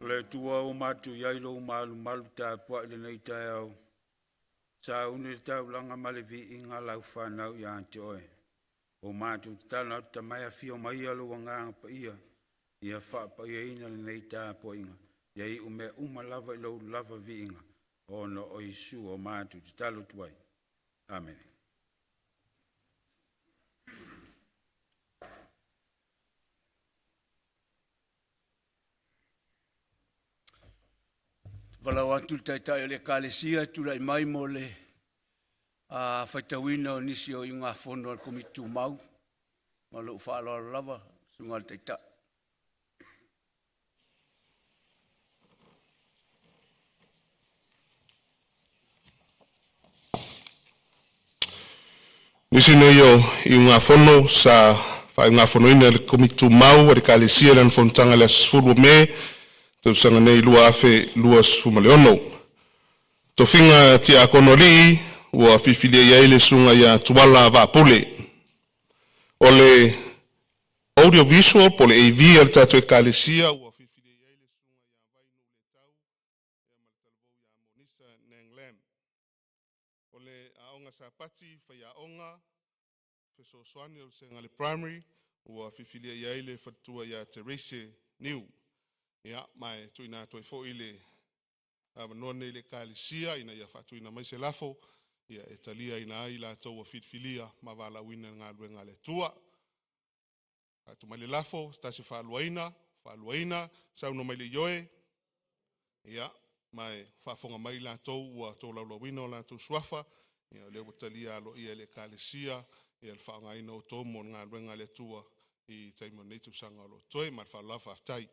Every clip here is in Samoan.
Le Atua ua matou i ai lou malumalu tapuai i lenei taeao, sauni le taulaga ma le viiga lau fanau ia te oe. Ua matou tatalo atu, Tama e afio maia lou Agaga Paia ia faapaiaina lenei tapuaiga, ia iu mea uma lava i lou lava viiga, ona o Iesu ua matou tatalo atu ai. Amene. Valaau atu i le Taitai o le Ekalesia e tulai mai mo le faitauina o nisi o iugafono a le Komiti Tumau. Ma lou faaaloalo lava lau Susuga i le Taitai. Nisi nei o iugafono sa faaiugafonoina e le Komiti Tumau a le Ekalesia i lana fonotaga i le aso 10 Me tausaga nei 2026. Tofiga Tiakono Alii, ua filifilia i ai le Susuga ia TUALA Vaapule. O le Audio Visual po o le AV a le tatou Ekalesia ua filifilia i ai le Susuga ia Vainuu Letau ma le talavou ia Monisa Nang Lam. O le Aoga Sapati Faiaoga Fesoasoani o le Vasega a le Primary ua filifilia i ai le Faletua ia Therese Niu. Ia ma e tuuina atu ai foi le avanoa lenei i le Ekalesia ina ia faatuina mai se lafo e taliaina ai i latou ua filifilia ma valaauina i le galuega a le Atua. Faatu mai le lafo, E se tasi e faaluaina, faaluaina, saunoa mai le ioe, ma e faafofoga mai i latou ua tolaulauina o latou suafa, o lea ua talia aloaia e le Ekalesia le faaaogaina o outou mo le galuega a le Atua i taimi o lenei tausaga o totoe. Ma le faaaloalo lava, faafetai.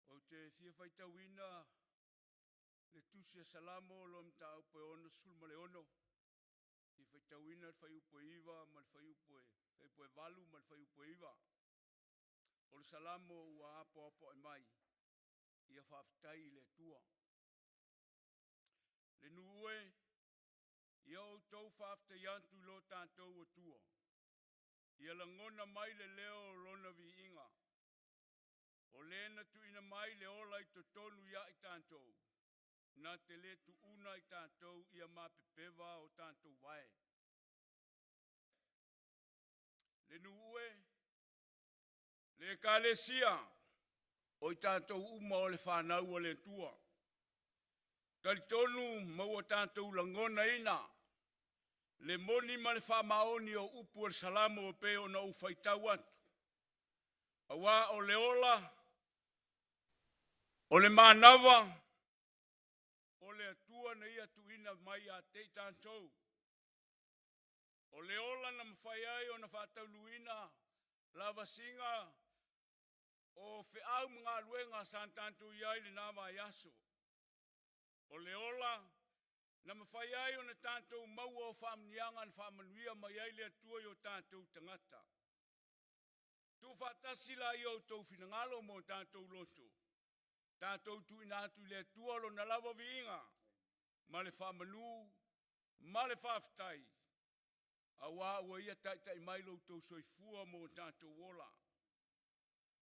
Ou te fia faitauina le tusi a Salamo lona mataupu e 66, e fia faitauina le fuaiupu e 9 ma le fuaiupu e 8 ma le fuaiupu e 9. O le Salamo ua apoapoai mai, ia faafetai i le Atua. Le nuu e, ia outou faafetai atu i lo tatou Atua, ia lagona mai le leo o lona viiga, o le na tuuina mai le ola i totonu ia i tatou, na te le tuuna i tatou ia mapepeva o tatou vae. Le nuu e, le Ekalesia, o i tatou uma o le fanau a le Atua. Talitonu ma ua tatou lagonaina le moni ma le faamaoni o upu o le Salamo e pei ona ou faitau atu. Aua o le ola, o le manava, o le Atua na ia tuuina mai ia te i tatou. O le ola na mafai ai ona faataunuuina lavasiga o feau ma galuega sa tatou i ai i lena vaiaso. O le ola na mafai ai ona tatou maua o faamanuiaga na faamanuia mai ai le Atua i o tatou tagata. Tuufaatasi laia o outou finagalo ma o tatou loto, tatou tuuina atu i le Atua lona lava viiga ma le faamanu ma le faafetai, aua ua ia taitai mai lo outou soifua ma o tatou ola.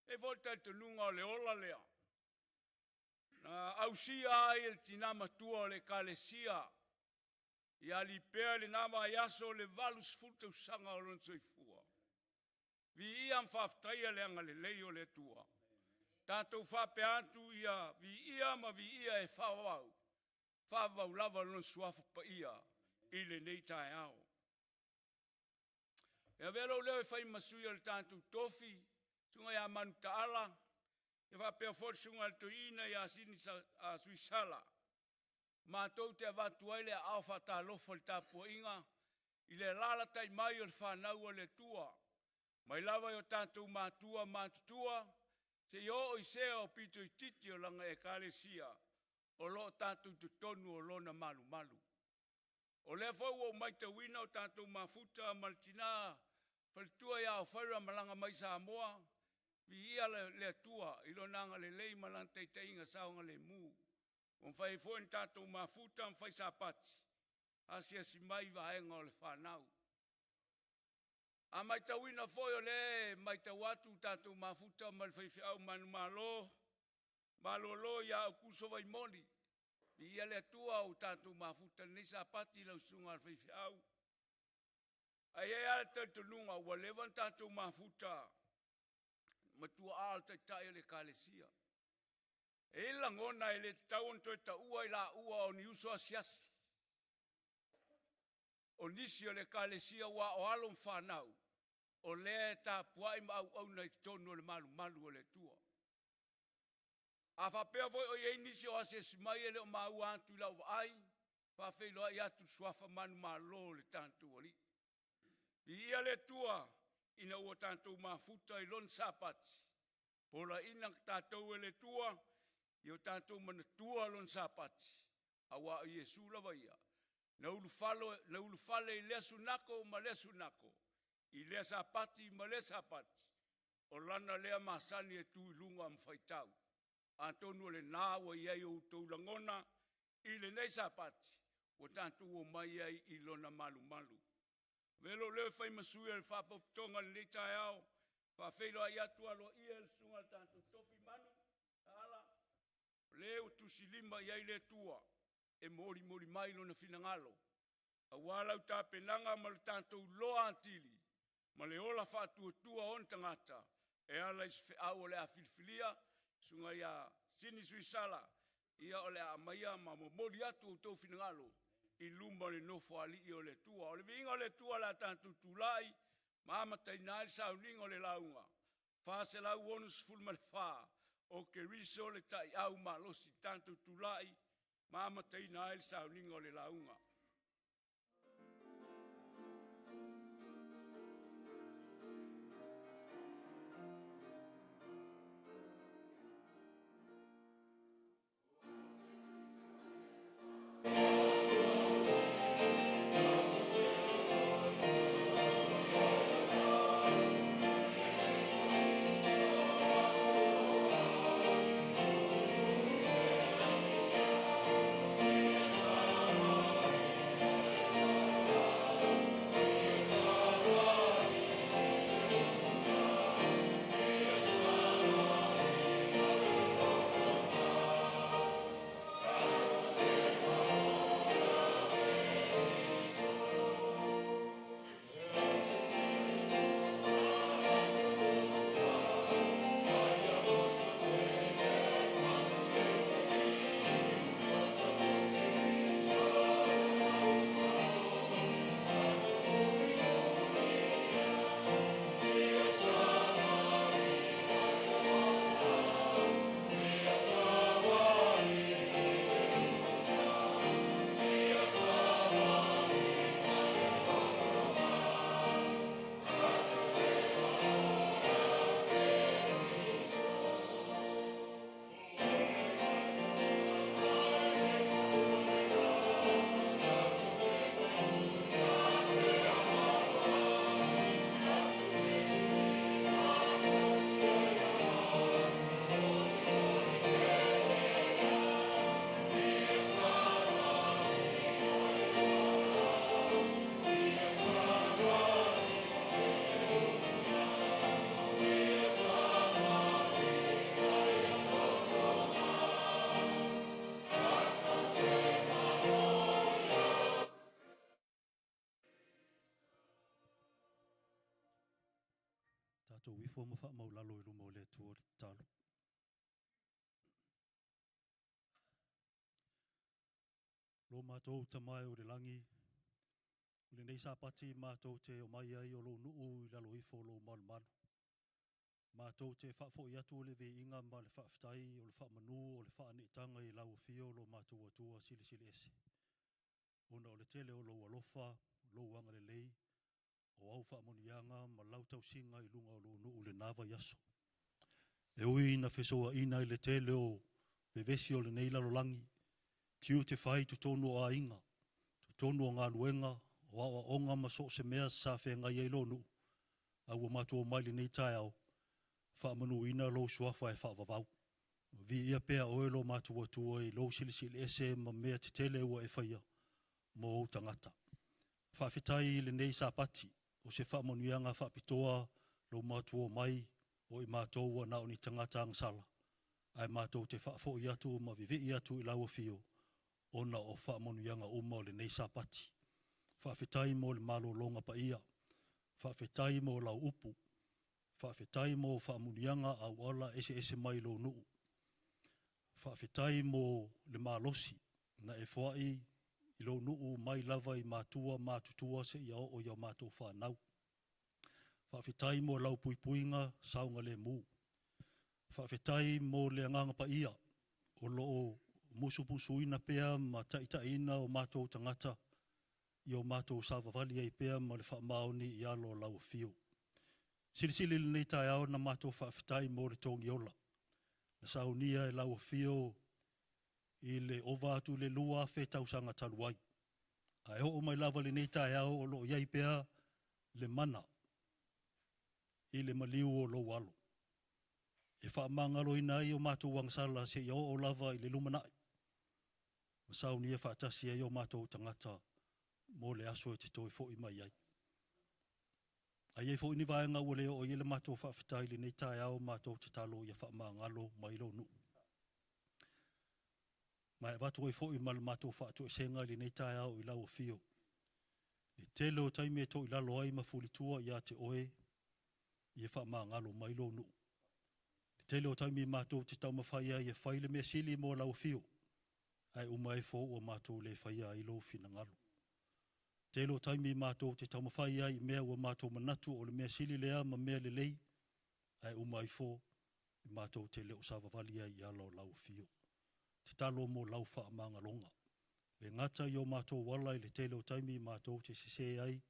E i ai foi le talitonuga o le ola lea na ausia ai e le tina matua o le Ekalesia ia Lipea i lena vaiaso le 80 tausaga o lona soifua. Viia ma faafetaia le agalelei o le Atua. Tatou faapea atu ia viia ma viia e faavavau, faavavau lava lona suafa paia i lenei taeao. E avea lou leo e fai ma sui o le tatou tofi, susuga ia Manutaala, e faapea foi le susuga i le toeaina ia Sini Suisala, matou te avatu ai le aao faatalofa i le tapuaiga i le alaalatai mai o le fanau a le Atua, mai lava i o tatou matua matutua, seia oo i sea o pito itiiti o lana Ekalesia o lo o tatou totonu o lona malumalu. O lea foi ua ou matauina o tatou mafuta ma le tina faletua ia Ofaira malaga mai Samoa, Viia le Atua i Lona agalelei ma Lana taitaiga saogalemu, ua mafai ai foi ona tatou mafuta ma fai Sapati, asiasi mai vaega o le fanau. A matauina foi o lea e matau atu tatou mafuta ma le faifeau manumalo, malolo ia Aukuso Vaimoli. Viia le Atua ua tatou mafuta i lenei Sapati lau susuga i le faifeau. Ae i ai lava le talitonuga ua leva ona tatou mafuta ma tuaa o le taitai o le ekalesia. E i ai le lagona e le tatau ona toe taua i laua o ni uso asiasi, o nisi o le ekalesia aua o alo ma fanau o lea e tapuai ma auauna i totonu o le malumalu o le Atua. A faapea foi o i ai nisi o asiasi mai e le o maua atu i lau vaai, faafeiloai atu i le suafa manumalo o le tatou Alii. Viia le Atua ina ua tatou mafuta i lona Sapati, polaina tatou e le Atua ia o tatou manatua lona Sapati, aua o Iesu lava ia na ulufale i lea sunako ma lea sunako, i lea Sapati ma lea Sapati, o lana lea masani e tu i luga ma faitau. Atonu o lena ua i ai o outou lagona i lenei Sapati ua tatou omai ai i lona malumalu. Avea lou leo e fai ma sui o le Faalapotopotoga i lenei taeao, faafeiloai atu aloaia i le susuga i le tatou tofi Manu Taala, o le ua tusilima i ai le Atua e molimoli mai lona finagalo aua lau tapenaga ma le tatou iloa atili ma le ola faatuatua o ona tagata e ala i se feau o le a filifilia susuga ia Sini Suisala ia o le a aumaia ma momoli atu outou finagalo i luma o le Nofoalii o le Atua. O le viiga o le Atua o le a tatou tulai ma amataina ai le sauniga o le lauga 464 o Keriso o le Taiau Malosi. Tatou tulai ma amataina ai le sauniga o le lauga. Tatou ifo ma faamaulalo i luma o le Atua le tatalo. Lo matou tamae o le lagi, o lenei Sapati matou te omai ai o lou nuu i lalo ifo o lou malumalu. Matou te faafoi atu le viiga ma le faafetai o le faamanu o le faaneetaga i lau afio lo matou Atua silisili ese. Ona o le tele o lou alofa, lou agalelei, o au faamanuiaga ma lau tausiga i luga o lou nuu le na vaiaso. E ui ina fesoaina i le tele o vevesi o lenei lalolagi, tiu te fai totonu o aiga, totonu o galuega, o aoaoga ma so o se mea sa feagai ai lo nuu, a ua matou mai lenei taeao, Faamanuina lou suafa e faavavau. Viia pea oe lo matou Atua i lou silisili ese ma mea tetele ua e faia mo ou tagata. Faafetai i lenei Sapati, o se faamanuiaga faapitoa lo matou omai o i matou ua na o ni tagata agasala, ae matou te faafoi atu ma vivii atu i lau afio, ona o faamanuiaga uma o lenei Sapati. Faafetai mo le malologa paia, faafetai mo lau upu, faafetai mo faamanuiaga auala eseese mai lou nuu. Faafetai mo le malosi na e foai i lou nuu mai lava i matua matutua seia oo i o matou fanau. Faafetai mo lau puipuiga saogalemu. Faafetai mo le agaga paia o lo o musumusuina pea ma taitaiina o matou tagata i o matou savavali ai pea ma le faamaoni i alo o lau afio. Silisili i lenei taeao na matou faafetai mo le togiola. Na saunia e lau afio i le ova atu i le 2,000 tausaga talu ai. Ae oo mai lava lenei taeao o lo o i ai pea le mana i le maliu o lou alo. E faamagaloina ai o matou agasala seia oo lava i le lumanai, ma saunia faatasi ai o matou tagata mo le aso e te toe foi mai ai. A i ai foi ni vaega ua le oo i ai le matou faafetai i lenei taeao, matou tatalo ia faamagalo mai lou nuu. Ma e avatu ai foi ma le matou faatoesega i lenei taeao i lau afio. Le tele o taimi e toilalo ai ma fulitua ia te oe, ia faamagalo mai lou nuu. Le tele o taimi matou te taumafai ai e fai le mea sili mo lau afio, ae uma ifo ua matou le faia ai lou finagalo. Tele o taimi matou te taumafai ai i mea ua matou manatu o le mea sili lea ma mea lelei, ae uma ifo matou te le o savavali ai i ala o lau afio. Tatalo mo lau faamagaloga. Le gata i o matou ala i le tele o taimi matou te sese ai,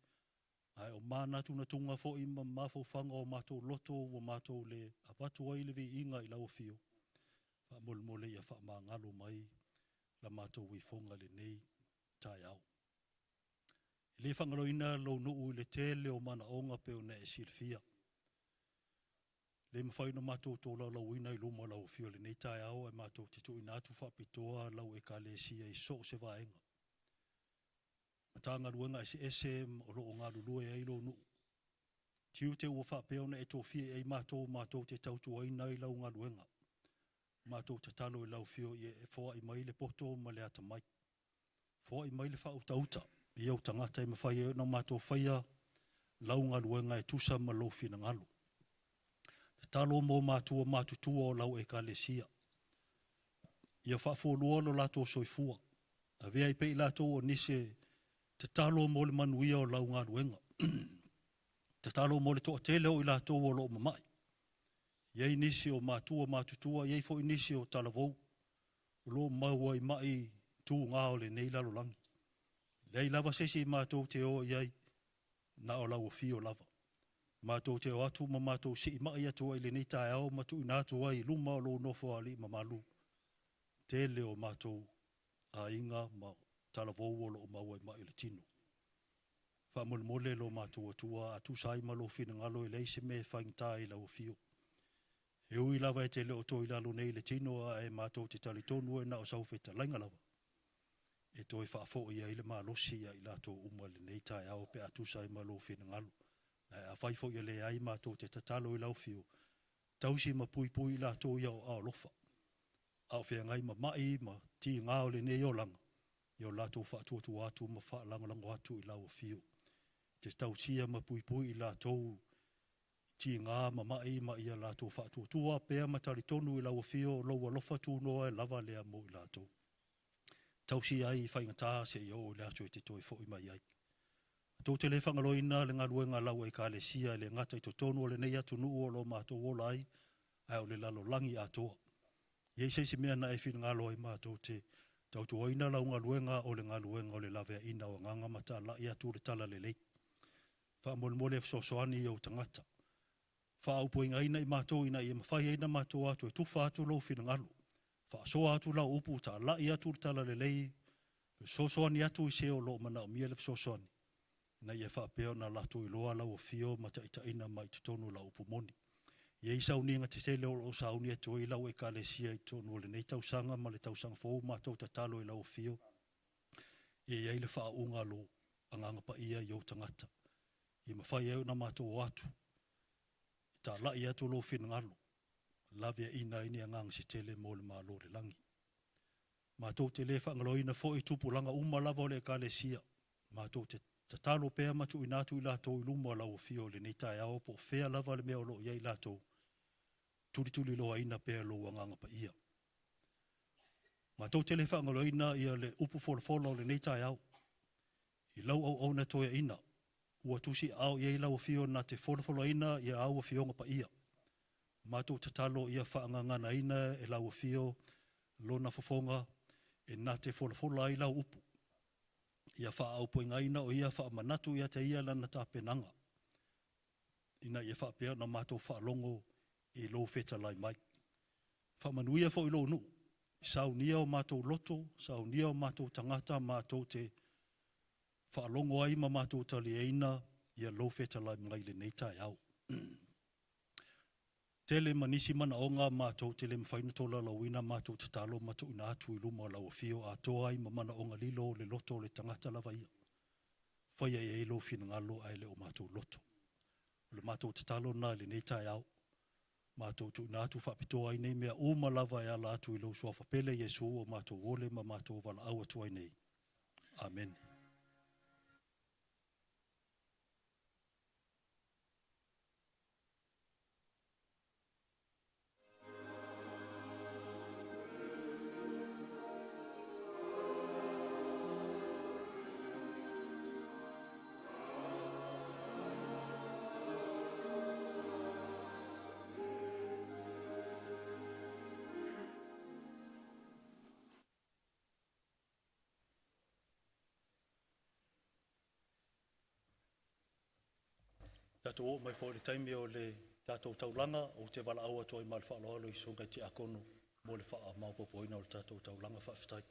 ae o manatunatuga foi ma mafaufauga o matou loto ua matou le avatu ai le viiga i lau afio. Faamolemole ia faamagalo mai la matou ifoga i lenei taeao. E le faagaloina lou nuu i le tele o manaoga pe ona e silafia. Le mafai ona matou tolaulauina i luma o lau afio i lenei taeao, ae matou te tuuina atu faapitoa lau ekalesia i so o se vaega. Matagaluega eseese o lo o galulue ai lou nuu. Tiute ua faapea ona e tofia i ai matou, matou te tautuaina ai lau galuega. Matou tatalo i lau afio ia e foai mai le poto ma le atamai. Foai mai le faautauta i ou tagata e mafai ai ona matou faia lau galuega e tusa ma lou finagalo. Tatalo mo matua matutua o lau ekalesia. Ia faafualua lo latou soifua. Avea ai pea i latou o nisi tatalo mo le manuia o lau galuega. Tatalo mo le toatele o i latou o lo o mamai. I ai nisi o matua matutua, i ai foi nisi o talavou, o lo o maua i mai tūgā o lenei lalolagi. Leai lava se isi matou te o i ai, na o lau afio lava. Matou te o atu ma matou sii mai atu ai lenei taeao ma tuuina atu ai i luma o lou nofo a alii mamalu, tele o matou aiga ma talavou o lo o maua i mai o le tino. Faamolemole lo matou Atua, a tusa ai ma lou finagalo e leai se mea e faigata i lau afio. E ui lava e te le o toe i lalo nei i le tino, ae matou te talitonu e na o sau fetalaiga lava e toe faafoi ai le malosi ia i latou uma i lenei taeao pe a tusa ai ma lou finagalo. Ae afai foi e leai, matou te tatalo i lau afio, tausi ma puipui i latou i au aao alofa. A o feagai ma mai ma tiga o lenei olaga, ia o latou faatuatua atu ma faalagolago atu i lau afio. Te tausia ma puipui i latou tiga ma mai ma ia latou faatuatua pea ma talitonu i lau afio, lou alofa tunoa e lava lea mo i latou. Tausia ai i faigata seia oo i le aso e te toe foi mai ai. Tou te le faagaloina le galuega a lau ekalesia e le gata i totonu o lenei atunuu o lo o matou ola ai, ae o le lalolagi atoa. E i ai se isi mea na e finagalo ai matou te tautuaina lau galuega, o le galuega o le laveaiina o agaga ma talai atu le talalelei. Faamolemole e fesoasoani i ou tagata. Faaupuina i matou ina ia mafai ai na matou atu e tufa atu lou finagalo. Faasoa atu lau upu, talai atu le talalelei, fesoasoani atu i se o lo o manaomia le fesoasoani, ina ia faapea ona latou iloa lau afio ma taitaiina mai totonu o lau upu moni. I ai sauniga tetele o loo sauni atu ai lau Ekalesia i totonu o lenei tausaga ma le tausaga fou, matou tatalo i lau Afio ia i ai le faauuga a lou Agaga Paia i ou tagata, ia mafai ai ona matou o atu e talai atu lou finagalo, laveaiina ai ni agaga se tele mo le Malo o le lagi. Matou te le faagaloina foi tupulaga uma lava o le Ekalesia, matou te tatalo pea ma tuuina atu i latou i luma o lau Afio i lenei taeao, po o fea lava le mea o lo o i ai latou, tulituliloaina pea lou Agaga Paia. Matou te le faagaloina ia le upu folafola o lenei taeao i lau auauna toeaina ua tusiaao i ai lau Afio na te folafolaina ia au Afioga Paia. Matou tatalo ia faagaganaina e lau Afio lona fofoga e na te folafola ai lau upu, ia faaauupegaina o ia faamanatu ia te ia lana tapenaga, ina ia faapea ona matou faalogo i lou fetalai mai. Faamanuia foi lou nuu, saunia o matou loto, saunia o matou tagata, matou te faalogo ai ma matou taliaina ia lou fetalai mai lenei taeao. Tele ma nisi manaoga matou te le mafai ona tolaulauina, matou tatalo ma tuuina atu i luma o lau Afio atoa ai ma manaoga lilo o le loto o le tagata lava ia. Faia i ai lou finagalo ae le o matou loto. O le matou tatalo na i lenei taeao. Matou tuuina atu faapitoa ai nei mea uma lava e ala atu i lou suafa pele Iesu o matou ole ma matou valaau atu ai nei. Amene. Tatou oo mai foi i le taimi o le tatou taulaga, ou te valaau atu ai ma le faaaloalo i susuga i Tiakono mo le faamaopoopoina o le tatou taulaga. Faafetai.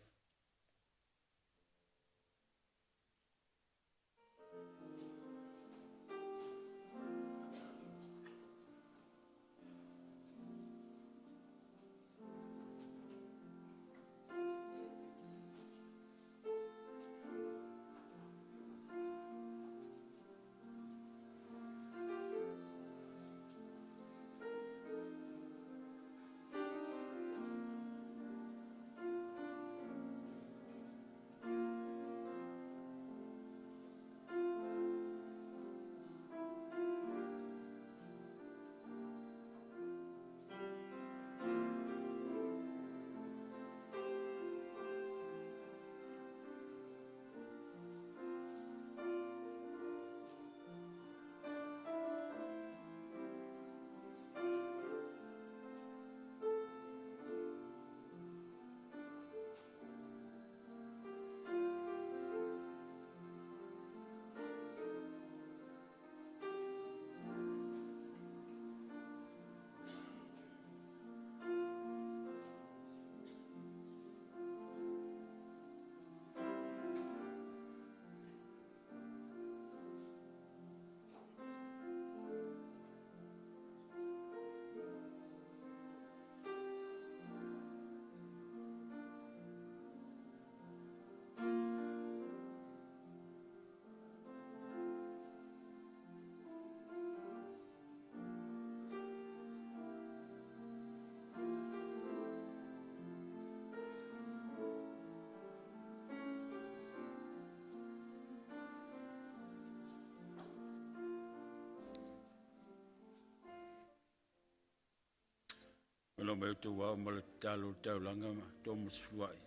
Malo mai outou ao ma le tatalo o le taulaga ma tomasefuluai.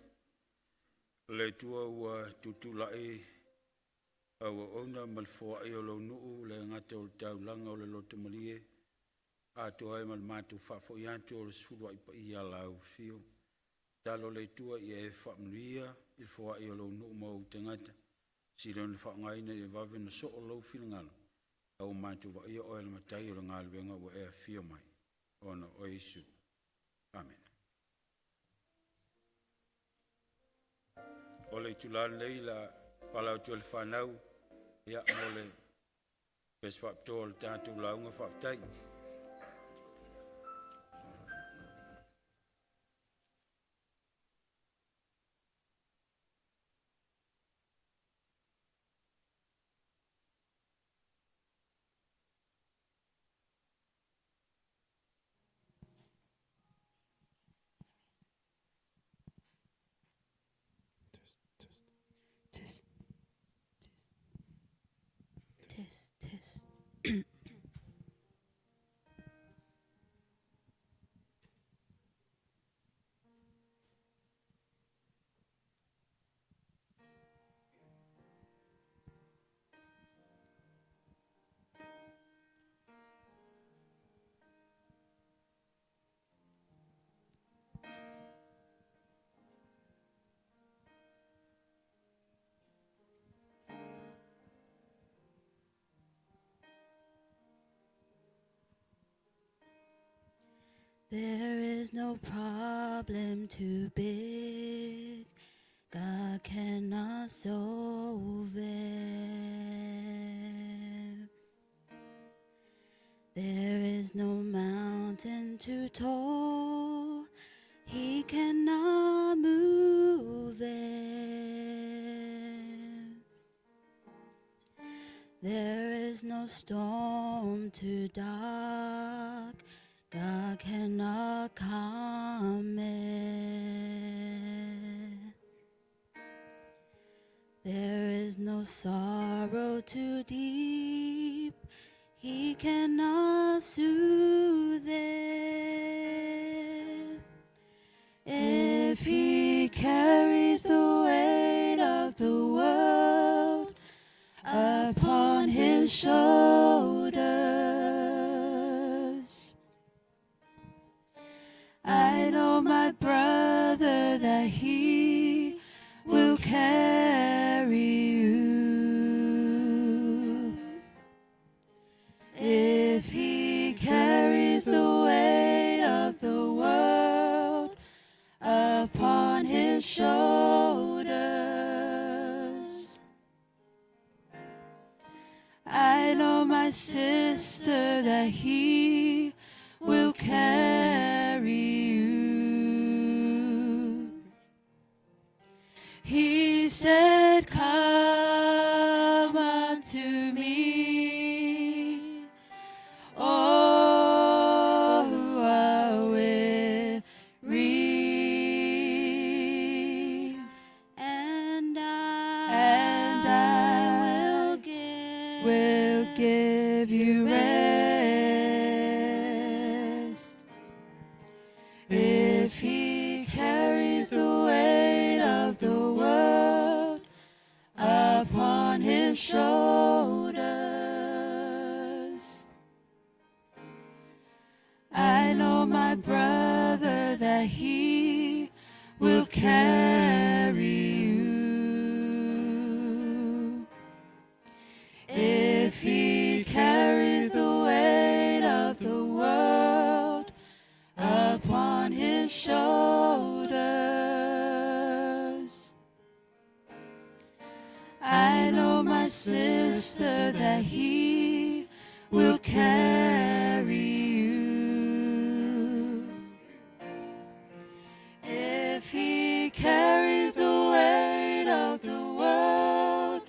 Le Atua ua tutulai au auauna ma le foai o lou nuu le gata o le taulaga o le loto malie atoa ai ma le matou faafoi atu o le sefuluai paia lau afio. Tatalo le Atua ia e faamanuia i le foai o lou nuu ma ou tagata, sili ona faaaogaina ia vave ona soo lou finagalo, a ua matou vaaia oe o le Matai o le galuega ua e afio mai, ona o Iesu. Amene. O le itula lenei la valaau atu ai i le fanau ia mo le pesi faapitoa o le tatou lauga. Faafetai. There is no problem too big, God cannot solve it. There is no mountain too tall, He cannot move it. There is no storm too dark, God cannot calm it. There is no sorrow too deep, He cannot soothe it. If He carries the weight of the world upon His shoulders, I know my brother that He will carry you. If He carries the weight of the world upon His shoulders, I know my sister that He will carry you. He said, "Come unto me, all who are weary, And I, and I will give, will give you rest." If He carries the weight of the world upon His shoulders, I know my brother that He will carry you. If He carries the weight of the world upon His shoulders, I know my sister that He will carry you. If He carries the weight of the world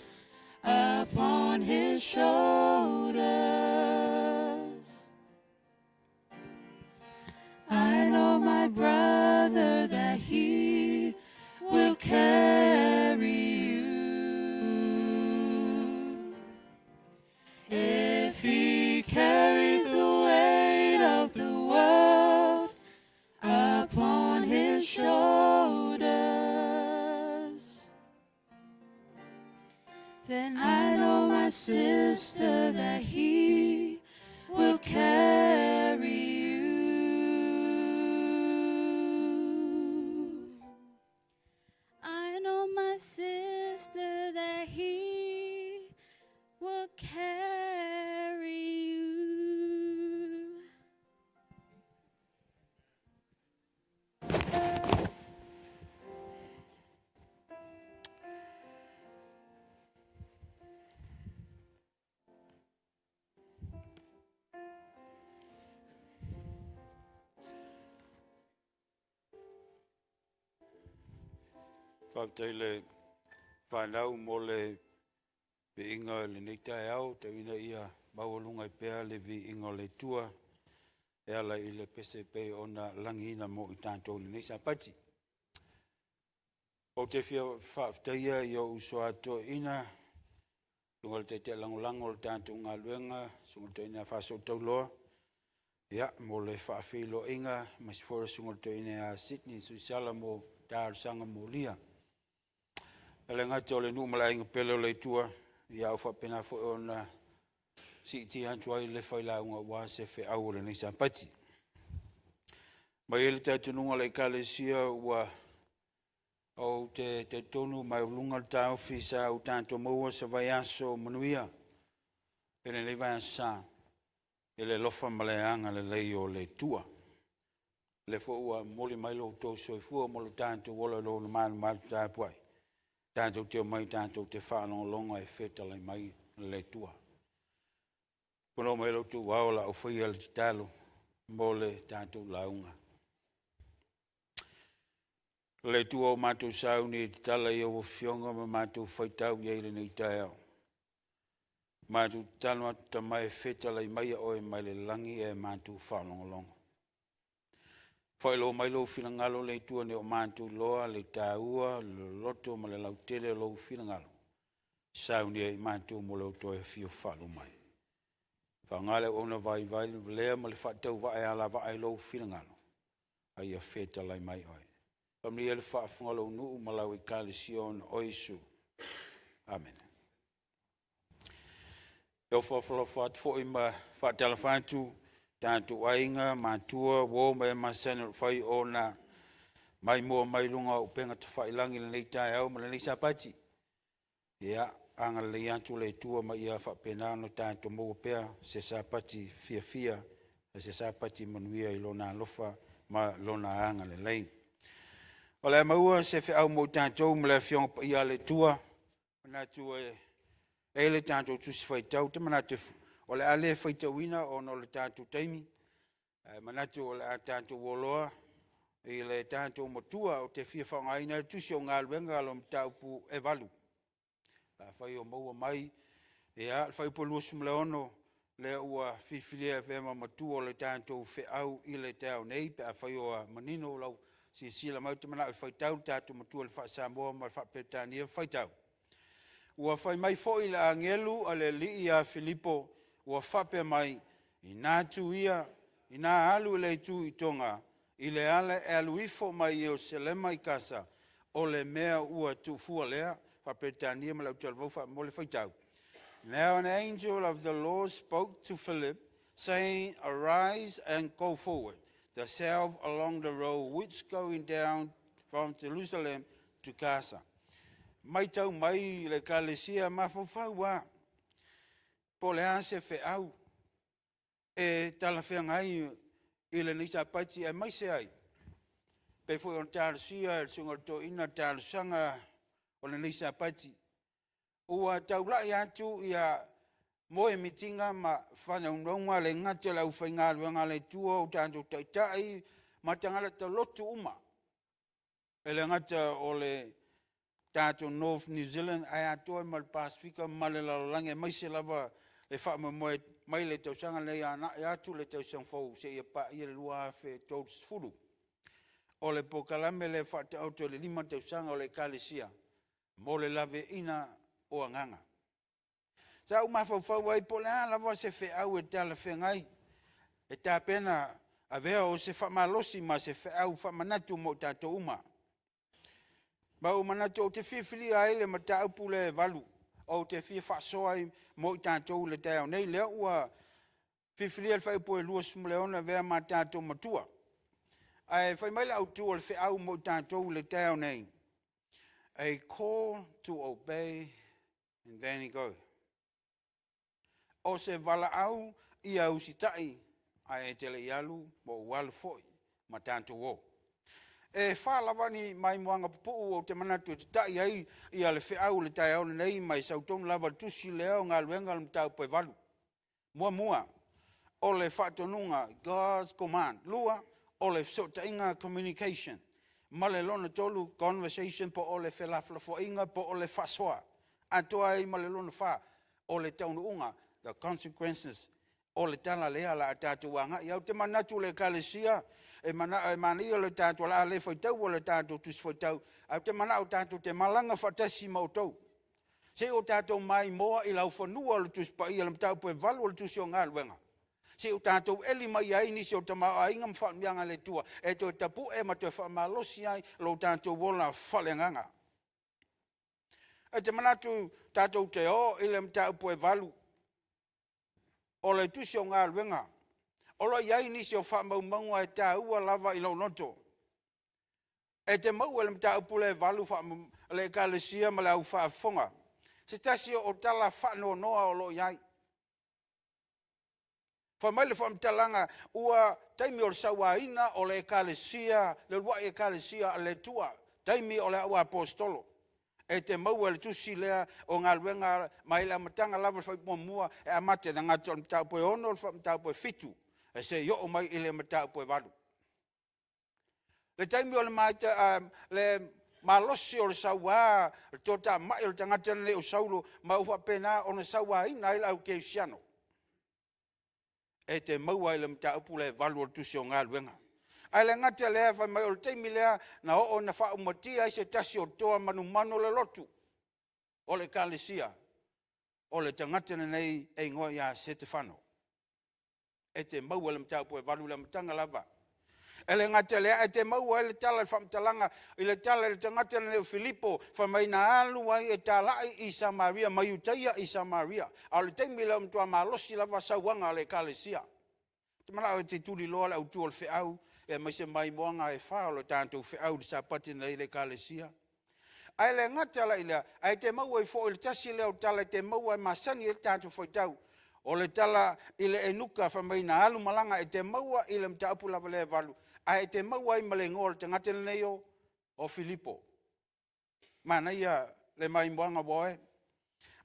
upon His shoulders, I know my brother that He will carry you. If He carries the weight of the world upon His shoulders, then I know my sister that He will carry you. I know my sister that He will carry you. Faafetai le fanau mo le viiga i lenei taeao, tau ina ia maualuga ai pea le viiga o le Atua e ala i le pese e pei ona lagiina mo i tatou i lenei Sapati. Ou te fia faafetaia i ou uso a toeaina, susuga i le Taitai Lagolago o le tatou galuega, susuga i le toeaina ia Faasootauloa, ia, mo le faafeiloaiga, aemaise foi o le susuga i le toeaina ia Sydney Suisala mo talosaga molia. E le gata o le nuu ma le aiga pele o le Atua, ia au faapena foi ona siitia atu ai le failauga aua se feau o lenei Sapati. Mai ai le talitonuga o le Ekalesia ua ou te talitonu maualuga le taofi sa ou tatou maua se vaiaso manuia i lenei vaiaso sa i le alofa ma le agalelei o le Atua. Le foi ua moli mai lo outou soifua mo lo tatou ola i lona malumalu tapuai. Tatou te omai tatou te faalogologo ae fetalai mai le Atua. Pono mai lo outou ao o le a ou faia le tatalo mo le tatou lauga. Le Atua ua matou sauni e tatala i ou afioga ma matou faitau i ai i lenei taeao. Matou tatalo atu Tama e fetalai maia oe mai le lagi ae matou faalogologo. Faailoa mai lou finagalo le Atua ina o matou iloa le taua, le loloto ma le lautele o lou finagalo, saunia ai matou mo lou toe afio faalogo mai. Faaaoga le auauna vaivai lea ma le faatauvaa e alavaa i lou finagalo, a ia fetalai mai oe. Faamanuia le faafofoga a lou nuu ma lau Ekalesia ona o Iesu. Amene. E ofo alofa atu foi ma faatalofa atu tatou aiga, matua, uo ma e masani o lo o fai ona maimoa mai luga o upega tafailagi i lenei taeao ma lenei Sapati. Ia, agalelei atu le Atua ma ia faapena ona tatou maua pea se Sapati fiafia ma se Sapati manuia i Lona alofa ma Lona agalelei. O le a maua se feau mo i tatou ma le Afioga Paia a le Atua. Manatu e i ai le tatou Tusi Faitau, ou te manatu o le a le faitauina ona o le tatou taimi, ae manatu o le a tatou o loa i le tatou matua. Ou te fia faaaogaina le tusi o Galuega lona mataupu e 8. Pe afai o maua mai, ia, le fuaiupu 26, lea ua filifilia e avea ma matua o le tatou feau i le taeao nei, pe afai ua manino lau silasila mai. Ou te manao e faitau le tatou matua i le faa-Samoa ma le faa-Peretania. Faitau. Ua fai mai foi le agelu a le Alii ia Filipo, ua faapea mai, ina tu ia, ina alu i le itu i Toga, i le ala e alu ifo mai Ierusalema i Kasa, o le mea ua tuufua lea. Faa-Peretania ma le autalavou faamomoli faitau. Now an angel of the Lord spoke to Philip, saying, Arise and go forward, the south along the road which going down from Jerusalem to Gaza. Matau mai le Ekalesia, mafaufau a po o le a se feau e talafeagai i lenei Sapati, aemaise ai pei foi ona talosia e le susuga i le toeaina le talosaga o lenei Sapati. Ua taulai atu ia moemitiga ma faanaunauga le gata i le aufaigaluega a le Atua, o tatou taitai ma tagata lotu uma, e le gata o le tatou North New Zealand ae atoa ma le Pasefika ma le lalolagi, aemaise lava le faamoemoe mai le tausaga lenei agai atu le tausaga fou seia paia le 2030. O le polokalame lea faataoto i le 5 tausaga o le Ekalesia mo le laveaiina o agaga. Sa ou mafaufau ai po o le a lava se feau e talafeagai e tapena avea o se faamalosi ma se feau faamanatu mo i tatou uma. Ma ua manatu ou te filifilia ai le mataupu lea e 8, ou te fia faasoa ai mo i tatou i le taeao nei. Lea ua filifilia le fuaiupu e 26 e avea ma tatou matua. Ae fai mai le autu o le feau mo i tatou i le taeao nei, a call to obey and then go. O se valaau ia usitai ae e te le i alu ma ou alu foi ma tatou o. E fa lava ni maimoaga pupuu ou te manatu e tatai ai ia le feau o le taeao lenei, ma e sautonu lava i le tusi lea o Galuega le mataupu e 8. Muamua, o le faatonuga, God's command. Lua, o le fesootaiga, communication. Ma le lona tolu, conversation, po o le felafolafoaiga po o le faasoa. Atoa ai ma le lona fa, o le taunuuga, the consequences o le tala lea o le a tatou agai ai. Ou te manatu le Ekalesia e manaia le tatou, o le a le faitaua le tatou Tusi Faitau, ae ou te manao tatou te malaga faatasi ma outou, se i o tatou maimoa i laufanua o le Tusi Paia, le mataupu e 8 o le Tusi o Galuega, se i o tatou eli mai ai nisi o tamaoaiga ma faamanuiaga a le Atua e toe tapue ma toe faamalosi ai lo tatou ola faaleagaga. E te manatu tatou te o i le mataupu e 8 o le Tusi o Galuega, o lo o i ai nisi o faamaumauga e taua lava i lou loto. E te maua i le mataupu lea e 8 le Ekalesia ma le au faafofoga, se tasi o tala faanoanoa o lo o i ai. Fai mai le faamatalaga, ua taimi o le sauaina o le ekalesia, le uluai ekalesia a le Atua, taimi o le auaposeitolo. E te maua i le tusi lea o galuega mai le amataga lava le fuaiupu muamua e amata i le gata o le mataupu e 6 i le mataupu e 7, e seia oo mai i le mataupu e 8. Le taimi o le malosi o le saua, le toatamai o le tagata lenei o Saulo, ma ua faapena ona sauaina ai le aukerisiano. E te maua i le mataupu lea e 8 o le tusi o Galuega. Ae le gata i lea, fai mai o le taimi lea na oo ina faaumatia ai se tasi o toa manumanu o le lotu o le ekalesia, o le tagata lenei e igoa ia Setefano. E te maua i le mataupu e 8 i le amataga lava. E le gata i lea, ae te maua ai le tala i le faamatalaga i le tala i le tagata lenei o Filipo, fai mai na alu ai e talai i Samaria, mai Iutaia i Samaria. A o le taimi lea ua matua malosi lava sauaga a le ekalesia. Ou te manao e te tuliloa le autu o le feau, aemaise maimoaga e fa o le tatou feau i le Sapati nei i le ekalesia. Ae le gata la i lea, ae te maua ai foi i le tasi lea o tala e te maua e masani ai le tatou faitau, o le tala i le eunuka fai mai na alu malaga, e te maua i le mataupu lava lea e 8, ae te maua ai ma le igoa o le tagata lenei o Filipo. Manaia le maimoaga ua oe.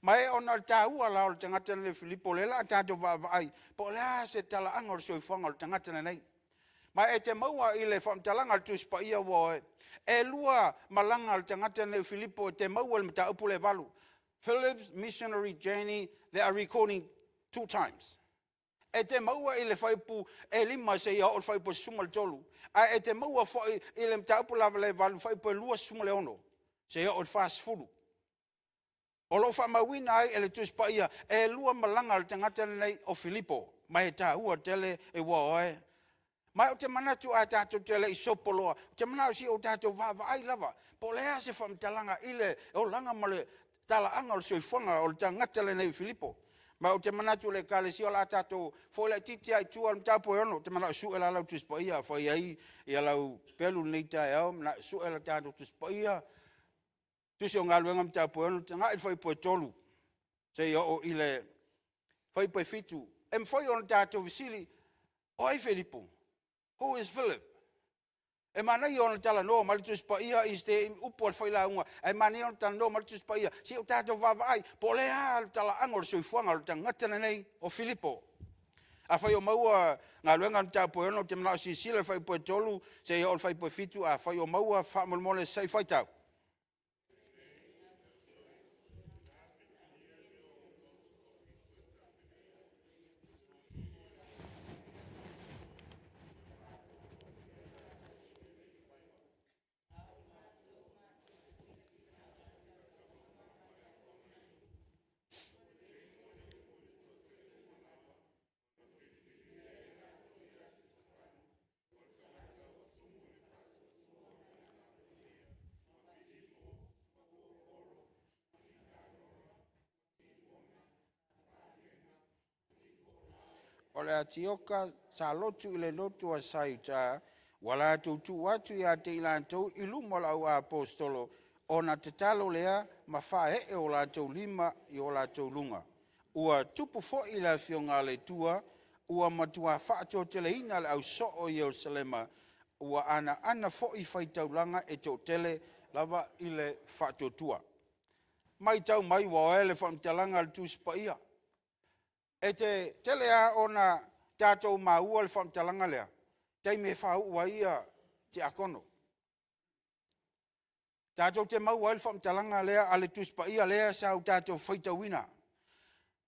Ma e ona o le taua la o le tagata lenei o Filipo, lea o le a tatou vaavaai po o le a se talaaga o le soifuaga o le tagata lenei. Ma e te maua i le faamatalaga a le Tusi Paia ua oe, e lua malaga a le tagata lenei o Filipo e te maua i le mataupu lea e 8. Philip's missionary journey, they are recording two times. E te maua i le fuaiupu e 5 seia oo i le fuaiupu e 13, ae e te maua foi i le mataupu lava lea e 8, fuaiupu e 26 seia oo i le 40. O lo o faamauina ai e le Tusi Paia, e lua malaga a le tagata lenei o Filipo, ma e taua tele e ua oe. Ma ou te manatu a tatou te le i sopo loa, ou te manao se i o tatou vaavaai lava, po o le a se faamatalaga i le olaga ma le talaaga o le soifuaga o le tagata lenei o Filipo. Ma ou te manatu i le ekalesia o le a tatou foi laitiiti lava i tua i le mataupu e 6, ou te manao e sue la lau Tusi Paia a fai ai lau pelu i lenei taeao, manao e sue la tatou Tusi Paia, Tusi o Galuega mataupu e 6, tagai i le fuaiupu e 3 seia oo i le fuaiupu e 7. E mafai ona tatou fesili, o ai Filipo? Who is Philip? E manaia ona talanoa mai le Tusi Paia i se upu a le failauga, ae manaia ona talanoa mai le Tusi Paia, se i o tatou vaavaai po o le a le talaaga o le soifuaga o le tagata lenei o Filipo. Afai o maua galuega mataupu e 6, ou te manao e silasila i le fuaiupu e 3 seia oo i le fuaiupu e 7. Afai o maua, faamolemole se i faitau. O le Atioka sa lotu i le lotu a Saiuta, ua latou tuu atu ia te i latou i luma o le auaposeitolo, ona tatalo lea ma faaee o latou lima i o latou luga. Ua tupu foi le afioga a le Atua, ua matua faatoateleina le ausoo i Yerusalema, ua anaana foi faitaulaga e toatele lava i le faatuatua. Matau mai ua oe le faamatalaga a le Tusi Paia. E te tele lava ona tatou maua le faamatalaga lea, taimi e faauu ai ia tiakono. Tatou te maua ai le faamatalaga lea a le Tusi Paia lea sa o tatou faitauina.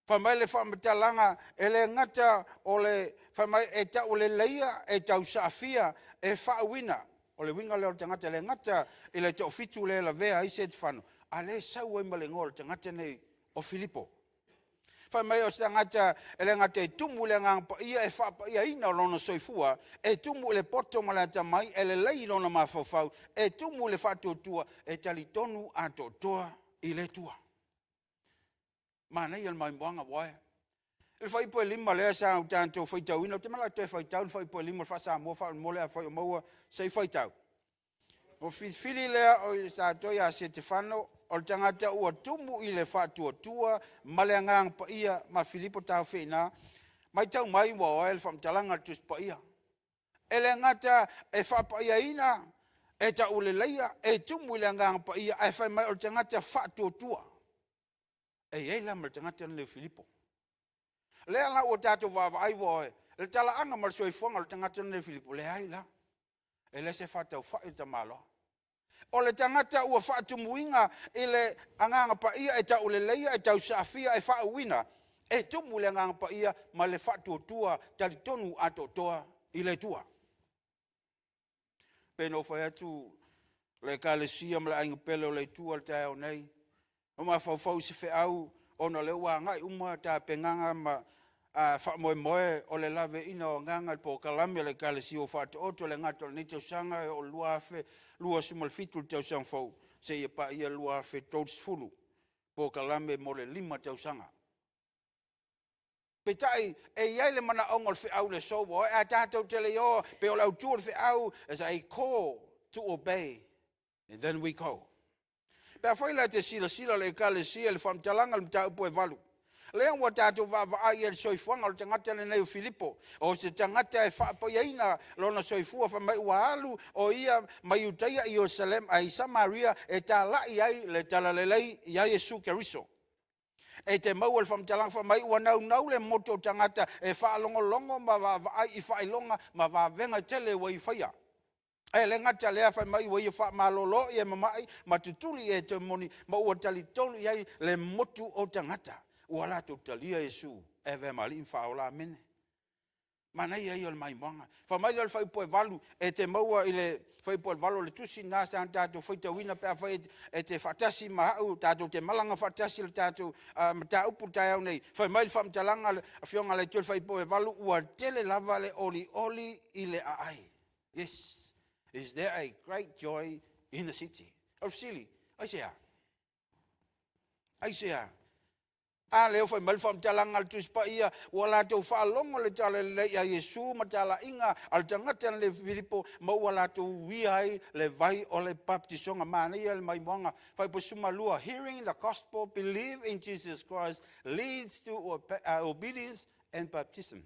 Fai mai le faamatalaga, e le gata o le, fai mai e tauleleia, e tausaafia, e faauuina. O le uiga lea o le tagata, e le gata i le toafitu lea e lavea ai Setefano, a o lea e sau ai ma le igoa o le tagata lenei o Filipo. Fai mai o se tagata e le gata e tumu i le agaga paia, e faapaiaina lona soifua, e tumu i le poto ma le atamai, e lelei lona mafaufau, e tumu i le faatuatua, e talitonu atoatoa i le Atua. Manaia le maimoaga ua oe. I le fuaiupu e 5 lea sa ou tatou faitauina, ou te manao e toe faitau le fuaiupu e 5 faa-Samoa faamolemole afai o maua se i faitau. O filifili lea o i tatou ia Setefano, o le tagata ua tumu i le faatuatua ma le agaga paia, ma Filipo taofi ai i ina, Matau mai ua oe le faamatalaga a le Tusi Paia. E le gata e faapaiaina, e tauleleia, e tumu i le agaga paia, ae fai mai o le tagata faatuatua. E i ai la ma le tagata lenei o Filipo. Lea la ua tatou vaavaai ua oe, le talaaga ma le soifuaga o le tagata lenei o Filipo, leai la, e le se faataufai le tamaloa. O le tagata ua faatumuina i le agaga paia e tauleleia, e tausaafia, e faauuina, e tumu i le agaga paia ma le faatuatua talitonu atoatoa i le Atua. E pei ona ou fai atu le Ekalesia ma le aiga pele o le Atua i le taeao nei, ua mafaufau i se feau ona o lea ua agai uma tapenaga ma faamoemoe o le laveaiina o agaga i le polokalame a le Ekalesia ua faataoto e le gata o lenei tausaga e oo i le 2027 i le tausaga fou seia paia le 2030, polokalame mo le 5 tausaga. Peitai, e i ai le manaoga o le feau i le aso ua ae tatou te le i o, pei o le autu o le feau is a call to obey and then we go. Pe afai la e te silasila le Ekalesia i le faamatalaga o le mataupu e 8, lea ua tatou vaavaai i le soifuaga o le tagata lenei o Filipo, o se tagata e faapaiaina lona soifua, fai mai ua alu o ia mai Iutaia i Ierusalema i Samaria e talai ai le talalelei ia Iesu Keriso. E te maua le faamatalaga fai mai ua naunau le motu o tagata e faalogologo ma vaavaai i faailoga ma vavega tele ua ia faia. Ae le gata lea, fai mai ua ia faamalolo i e mamai ma tutuli i e temoni, ma ua talitonu i ai le motu o tagata ua latou talia Iesu e avea ma Alii ma Faaola. Amene. Manaia ia o le maimoaga. Fai mai lea o le fuaiupu e 8, e te maua i le fuaiupu e 8 o le tusi lena sa tatou faitauina pe afai e te faatasi ma au, tatou te malaga faatasi le tatou mataupu i le taeao nei. Fai mai le faamatalaga a le Afioga a le Atua i le fuaiupu e 8, ua tele lava le olioli i le aai. Yes, is there a great joy in the city? O le fesili, aisea? Aisea? A lea fai mai le faamatalaga a le Tusi Paia, ua latou faalogo le talalelei a Iesu ma talaiga a le tagata le Filipo, ma ua latou uia ai le vai o le baptisoga. Manaia le maimoaga. Fuaiupu 12, hearing the gospel, believe in Jesus Christ leads to obedience and baptism.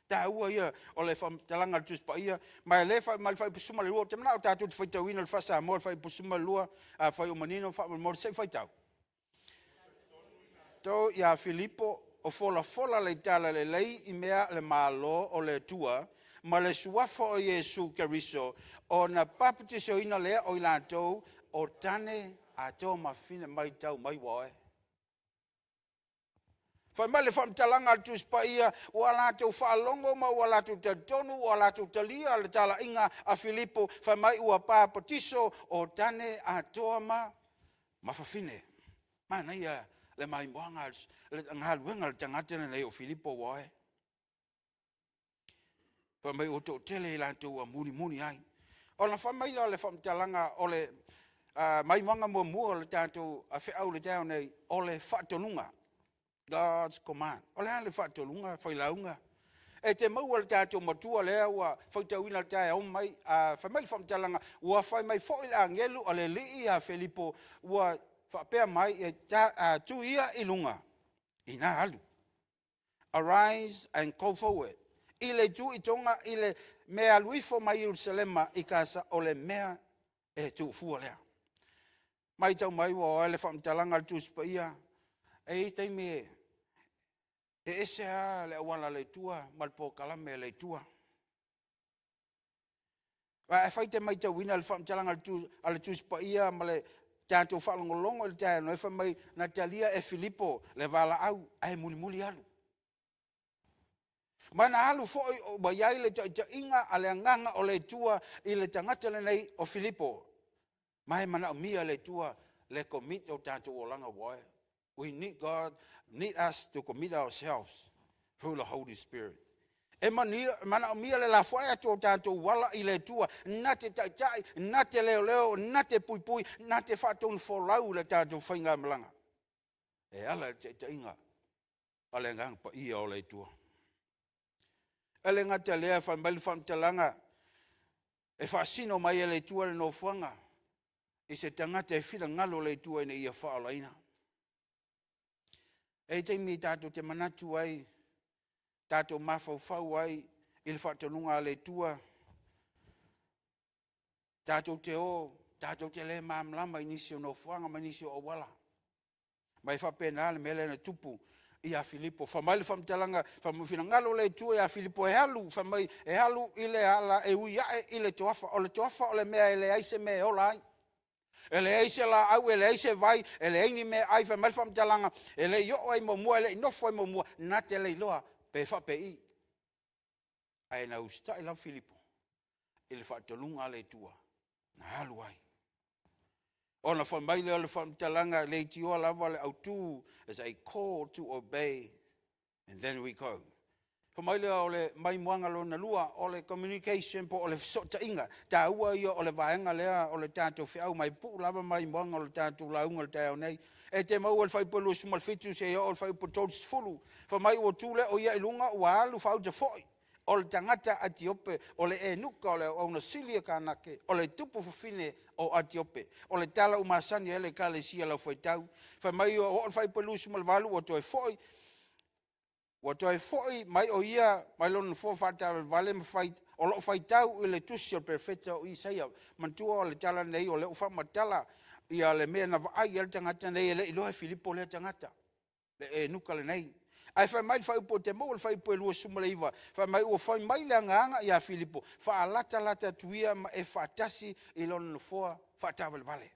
Taua ia o le faamatalaga a le Tusi Paia, ma e le fai mai le fuaiupu 12, ou te manao tatou te faitauina le faa-Samoa le fuaiupu 12, afai o manino faamolemole se i faitau. To ia Filipo o folafola le talalelei i mea le Malo o le Atua ma le suafa o Iesu Keriso, ona baptisoina lea o i latou o tane atoa mafine mai tau mai ua oe. Fai mai le faamatalaga a le Tusi Paia, ua latou faalogo ma ua latou talitonu, ua latou talia le talaiga a Filipo, fai mai ua papatiso o tane atoa ma fafine. Manaia le maimoaga, le galuega a le tagata lenei o Filipo ua oe. Fai mai ua toatele i latou ua mulimuli ai. Ona fai mai lea o le faamatalaga o le maimoaga muamua o le tatou feau i le taeao nei, o le faatonuga. God's command. O le a le faatonuga, failauga? E te maua le tatou matua lea ua faitauina le taeao mai, fai mai le faamatalaga, ua fai mai foi le agelu a le alii ia Filipo, ua faapea mai, e tu ia i luga, ina alu. Arise and go forward. I le itu i toga i le mea alu ifo mai Ierusalema i Kasa, o le mea e tuufua lea. Matau mai ua oe le faamatalaga a le Tusi Paia, e i ai taimi e ese lava le auala a le Atua ma le polokalame a le Atua. Aua afai e te matauina le faamatalaga a le Tusi Paia ma le tatou faalogologo i le taeao nei, fai mai na talia e Filipo le valaau ae mulimuli alu. Ma na alu foi ua i ai le taitaiga a le agaga o le Atua i le tagata lenei o Filipo. Ma e manaomia e le Atua le commit o tatou olaga ua oe. We need God, need us to commit ourselves through the Holy Spirit. E manaomia le lafoai atu o tatou ala i le Atua, na te taitai, na te leoleo, na te puipui, na te faatonufolau le tatou faigamalaga. E ala i le taitaiga a le agaga paia o le Atua. E le gata lea, fai mai le faamatalaga, e faasino mai e le Atua le nofoaga i se tagata e finagalo le Atua ina ia faaolaina. E i ai taimi tatou te manatu ai, Tatou mafaufau ai i le faatonuga a le Atua, tatou te o, tatou te le malamalama i nisi o nofoaga ma nisi o auala. Ma e faapena le mea lea na tupu ia Filipo. Fai mai le faamatalaga, fai mai ua finagalo le Atua ia Filipo e alu, fai mai e alu i le ala e ui ae i le toafa. O le toafa o le mea e leai se mea e ola ai. E leai se laau, e leai se vai, e leai ni meaai. Fai mai le faamatalaga, e le i oo ai muamua, e le i nofo ai muamua, na te le iloa pe faapei. Ae na usitai lava Filipo i le faatonuga a le Atua na alu ai. Ona fai mai lea o le faamatalaga, leitioa lava le autu, is a call to obey and then we go. Fai mai lea o le maimoaga lona lua, o le communication po o le fesootaiga. Taua ia o le vaega lea o le tatou feau mai puu lava maimoaga o le tatou lauga o le taeao nei. E te maua i le fuaiupu 27 seia oo i le fuaiupu 30. Fai mai ua tu lea o ia i luga ua alu faauta foi o le tagata Atiope, o le enuka o le auauna sili a Kanake, o le tupu fafine o Atiope. O le tala ua masani ai le ekalesia i lau faitau. Fai mai ua oo i le fuaiupu 28 ua toe foi, ua toe foi mai o ia mai lona nofoa faataavalevale ma fai, o lo o faitau i le tusi o le perofeta o Isaia. Manatua o le tala lenei o lea ua faamatala ia le mea na vaai i ai le tagata nei, e le i iloa e Filipo lea tagata, le enuka lenei. Ae fai mai le fuaiupu e te maua i le fuaiupu e 29, fai mai ua fai mai le agaga ia Filipo, faalatalata atu ia ma e faatasi i lona nofoa faataavalevale.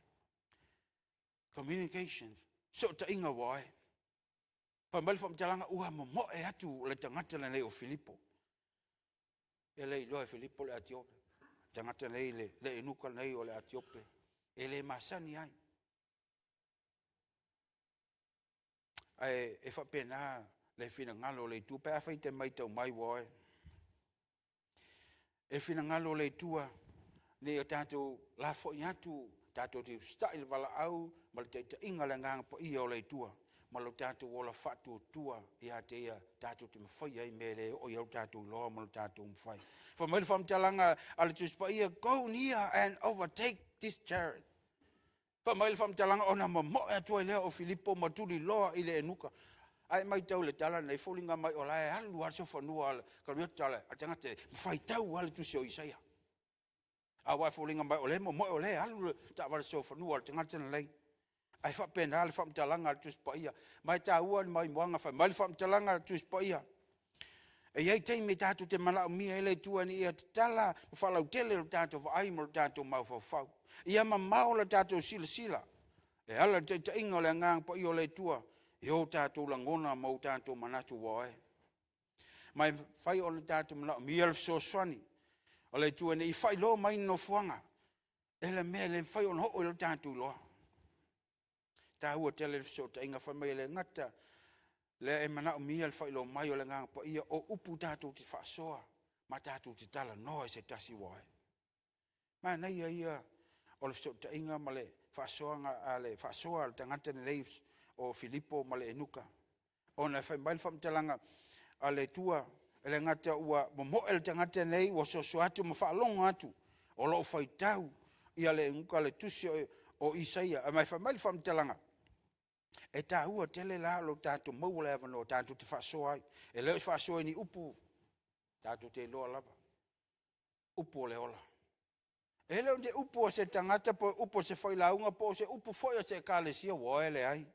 Communication, fesootaiga ua oe. Fai mai le faamatalaga ua momoe atu le tagata lenei o Filipo. E le i iloa e Filipo le Atiope, le tagata nei, le eunuka nei o le Atiope, e le masani ai. Ae e faapena le finagalo o le Atua pe afai e te matau mai ua oe. E finagalo le Atua ina ia tatou lafoi atu, tatou te usitai i le valaau ma le taitaiga a le Agaga Paia o le Atua ma lo tatou ola faatuatua ia te Ia tatou te mafaia ai mea e le oo i ai lo tatou iloa ma lo tatou mafai. Fai mai le faamatalaga a le Tusi Paia, go near and overtake this chariot. Fai mai le faamatalaga ona momoe atu ai lea o Filipo ma tuliloa i le enuka. A e matau i le tala lenei, e foliga mai o la e alu lava le sofanua a le kariota a le tagata ma faitau lava le tusi o Isaia. Aua e foliga mai o lea e momoe o lea e alu le taavale solofanua a le tagata lenei. Ae faapena le faamatalaga a le Tusi Paia. Ma e taua le maimoaga, fai mai le faamatalaga a le Tusi Paia, e i ai taimi tatou te manaomia ai le Atua ina ia tatala ma faalautele lo tatou vaai ma lo tatou mafaufau. Ia mamao le tatou silasila e ala i le taitaiga o le Agaga Paia o le Atua i o tatou lagona ma o tatou manatu ua o e. Ma e mafai ona tatou manaomia le fesoasoani o le Atua ina ia faailoa mai ni nofoaga e le mea e le mafai ona oo i ai lo tatou iloa. E taua tele le fesootaiga, fai mai e le gata lea e manaomia le faailoa mai o le Agaga Paia, o upu tatou te faasoa ma tatou te talanoa i se tasi ua o e. Manaia ia o le fesootaiga ma le faasoa a le tagata lenei o Filipo ma le eunuka, ona e fai mai le faamatalaga a le Atua, e le gata ua momoe le tagata lenei ua soso atu ma faalogo atu o lo o faitau ia le eunuka le tusi o Isaia. Ae fai mai le faamatalaga, e taua tele la lo tatou maua o le avanoa tatou te faasoa ai. E le o se faasoa i ni upu tatou te iloa lava, upu o le ola. E le o ni upu a se tagata po o upu a se failauga po o se upu foi a se ekalesia, ua leai.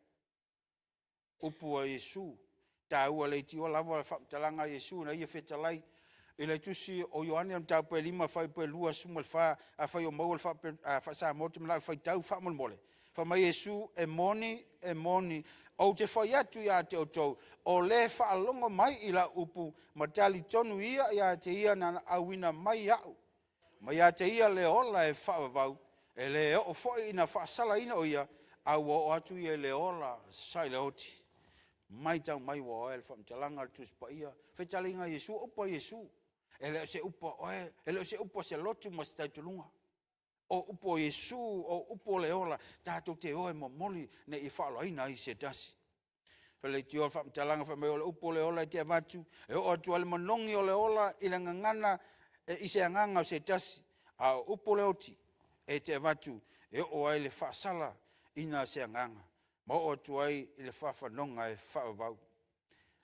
Upu a Iesu, taua leitioa lava le faamatalaga a Iesu na ia fetalai i le tusi o Ioane le mataupu e 5 fuaiupu e 24, afai o maua le faa-Samoa ou te manao e faitau faamolemole. Fai mai Iesu, e moni, e moni, ou te fai atu ia te outou, o le faalogo mai i lau upu ma talitonu ia ia te ia na auina mai au, ma ia te ia le ola e faavavau, e le oo foi ina faasalaina o ia, a ua oo atu ia i le ola sai le oti. Matau mai ua o e le faamatalaga a le Tusi Paia, fetalaiga a Iesu, upu a Iesu. E le o se upu a oe, e le o se upu a se lotu ma se talitonuga. O upu a Iesu, o upu o le ola, tatou te o e momoli ne i faaolaina ai se tasi. O le leitioa faamatalaga fai mai o le upu o le ola e te avatu, e oo atu lava le manogi o le ola i le gagana i se agaga o se tasi, a o upu o le oti e te avatu e oo ai le faasala ina se agaga ma oo atu ai i le faafanoga e faavavau.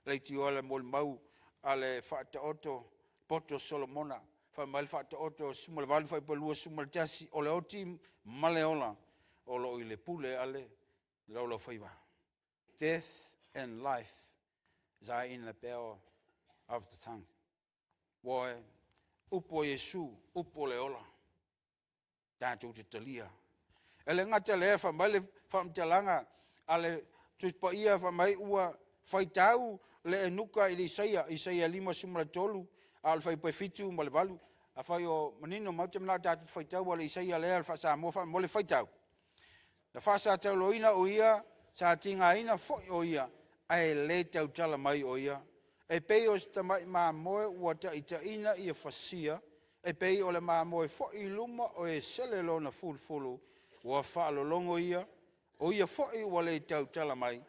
Leitioa le molimau a le Faataoto poto Solomona. Fai mai le Faataoto 18 fuaiupu 21, o le oti ma le ola o loo i le pule a le laulaufaiva. Death and life are in the power of the tongue. Ua upu a Iesu, upu o le ola, tatou te talia. E le gata lea, fai mai le faamatalaga a le Tusi Paia, fai mai ua faitau le enuka i le Isaia, Isaia 53, a o le fuaiupu 7 ma le 8. Afai o manino mai, ou te manao tatou faitau le Isaia lea, le faa-Samoa faamolemole faitau. Na faasatauloina o ia, sa tigaina foi o ia, ae le tautala mai o ia. E pei o se tamai mamoe ua taitaiina ia fasia, e pei o le mamoe foi i luma o e sele lona fulufulu, ua faalologo ia, o ia foi ua le tautala mai.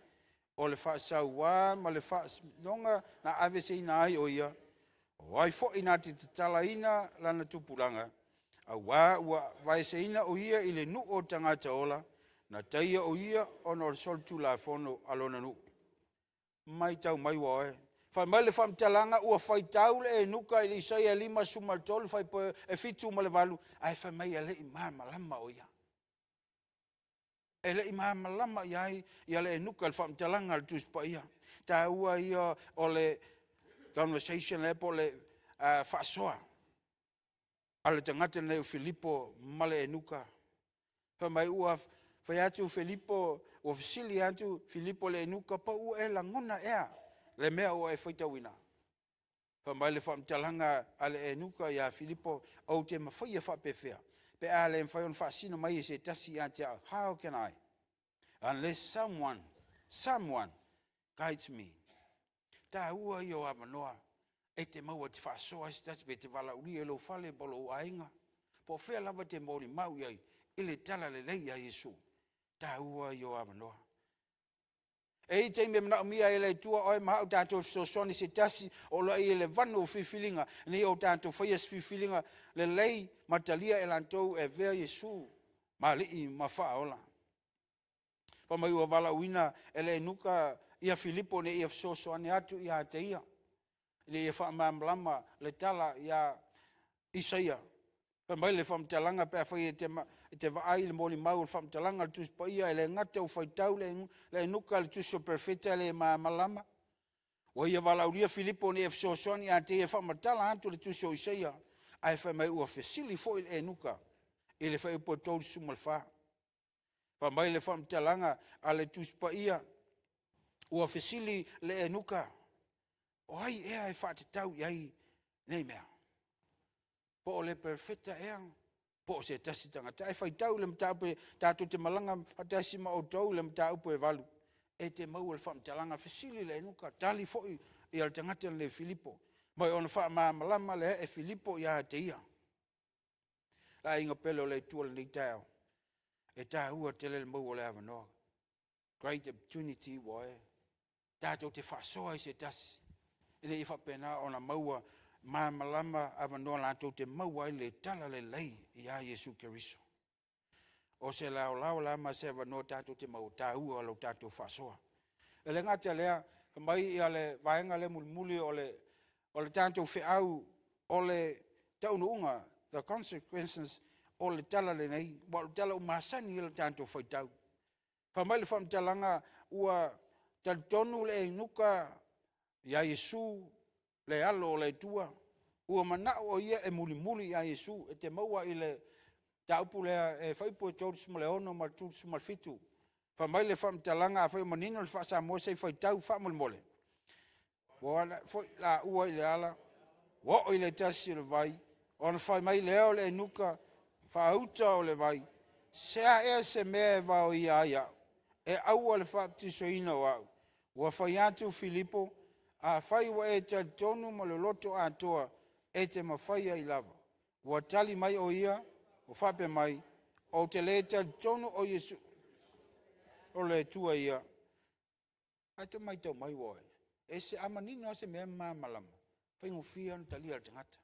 O le faasauā ma le faasinoga na aveeseina ai o ia, o ai foi na te tatalaina lana tupulaga, auā ua aveeseina o ia i le nuu o tagata ola, na taia o ia ona o le solitulafono a lona nuu. Matau mai ua oe. Fai mai le faamatalaga ua faitau le enuka i le Isaia 53 fuaiupu 7 ma le 8, ae fai mai e le i malamalama o ia. E le i malamalama i ai ia le enuka i le faamatalaga a le Tusi Paia. Taua ia o le conversation lea po o le faasoa a le tagata lenei o Filipo ma le enuka. Fai mai ua fai atu Filipo, ua fesili atu Filipo i le enuka, po ua e lagona ea le mea ua e faitauina? Fai mai le faamatalaga a le enuka ia Filipo, ou te mafaia faapefea pe a le mafai ona faasino mai e se tasi ia te au. How can I unless someone guides me? Taua ia o avanoa e te maua e te faasoa ai se tasi, pe te valaaulia i lou fale po o lou aiga, po o fea lava e te molimau i ai i le talalelei a Iesu. Taua ia o avanoa. E i taimi e manaomia ai e le Atua oe ma au tatou fesoasoani se tasi o lo o i le vanu o filifiliga, ina ia o tatou faia se filifiliga lelei ma talia e latou e avea Iesu ma Alii ma Faaola. Fai mai ua valaauina e le enuka ia Filipo ina ia fesoasoani atu ia te ia, ina ia faamalamalama le tala ia Isaia. Fai mai le faamatalaga, pe afai e te vaai i le molimau o le faamatalaga o le Tusi Paia, e le gata ua faitau le enuka i le tusi o Perofeta e le malamalama, ua ia valaaulia Filipo ina ia fesoasoani ia te ia e faamatala atu le tusi o Isaia, ae fai mai ua fesili foi le enuka i le fuaiupu 34. Fai mai le faamatalaga a le Tusi Paia, ua fesili le enuka, o ai ea e faatatau i ai nei mea? Po o le perofeta ea, po o se tasi tagata? Ae faitau le mataupu tatou te malaga faatasi ma outou i le mataupu e 8, e te maua le faamatalaga. Fesili le enuka, tali foi ia le tagata lenei Filipo, ma ona faamalamalama lea e Filipo ia te ia. Le aiga pele o le Atua, lenei taeao, e taua tele le maua o le avanoa. Great opportunity ua e tatou te faasoa i se tasi, ina ia faapena ona maua malamalama avanoa latou te maua ai le talalelei ia Iesu Keriso. O se laolao la ma se avanoa tatou te maua, taua lo tatou faasoa. E le gata lea, mai ia le vaega lea mulimuli o le tatou feau o le taunuuga, the consequences o le tala lenei, ua o le tala ua masani ai le tatou faitau. Fai mai le faamatalaga ua talitonu le enuka ia Iesu le alo o le Atua, ua manao o ia e mulimuli ia Iesu. E te maua i le mataupu lea e fuaiupu e 36 ma le 37. Fai mai le faamatalaga, afai o manino le faa-Samoa, se i faitau faamolemole. Ua foi laua i le ala, ua oo i le tasi o le vai, ona fai mai lea o le enuka faauta o le vai, se a ea se mea e vaoia ai au, e aua le faabatisoina o au. Ua fai atu Filipo, afai ua e talitonu ma le loto atoa, e te mafai ai lava. Ua tali mai o ia, ua faapea mai, ou te le talitonu o Iesu o le Atua ia. Ae te matau mai ua oe, e se a manino lava se mea malamalama, faigofie ona talia e le tagata.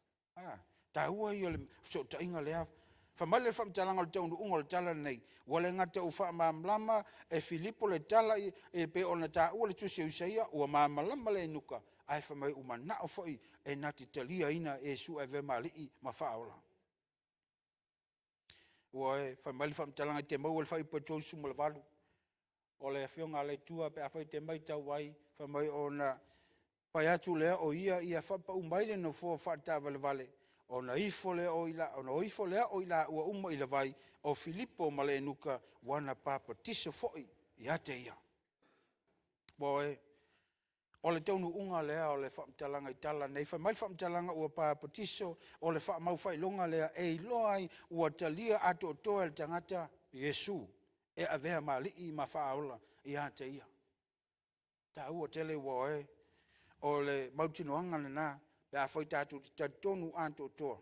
Taua ia o le fesootaiga lea. Fai mai le faamatalaga o le taunuuga o le tala lenei, ua le gata ua faamalamalama e Filipo le tala e pei ona taua le tusi o Isaia, ua malamalama le enuka, Ae fai mai ua manao foi e na te taliaina Iesu e avea ma Alii ma Faaola. Ua e fai mai le faamatalaga i te maua le fuaiupu e 38 o le Afioga a le Atua pe afai e te matau ai, fai mai ona fai atu lea o ia ia faapau mai le nofoa faataavalevale, ona ifo lea o i laua uma i le vai, o Filipo ma le Eunuka, ua na papatiso foi ia te ia. Ua o le taunuuga lea o le faamatalaga i tala nei, fai mai le faamatalaga ua papatiso, o le faamaufaailoga lea e iloa ai ua talia atoatoa e le tagata Iesu e avea ma Alii ma Faaola ia te ia. Taua tele ua e o le mautinoaga lena pe afai tatou te talitonu atoatoa